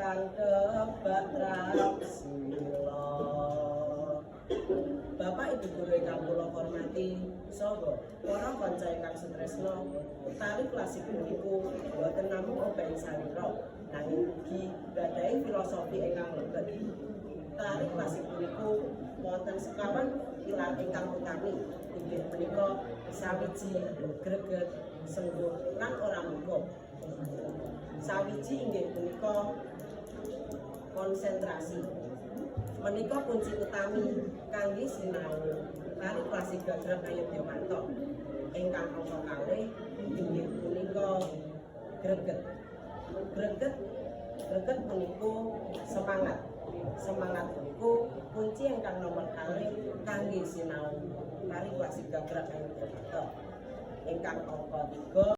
Ingkang kebak trapsila. Bapak Ibu guru ingkang kula hormati saha para kanca ingkang sutresna, tari klasik puniku boten namung obahing salira, nanging ugi gadhahi filosofi ingkang lebet. Tari klasik puniku wonten sekawan pilar ingkang utami, inggih punika sawiji, greget, sengguh lan ora mungguh. Sawiji inggih punika konsentrasi. Menika kunci utami kangge sinau tari klasik gagrak Ngayogyakarta. Ingkang angka kalih inggih punika greget. Greget, greget puniku semangat. Semangat puniku kunci ingkang nomor kalih kangge sinau tari klasik gagrak Ngayogyakarta. Ingkang angka 3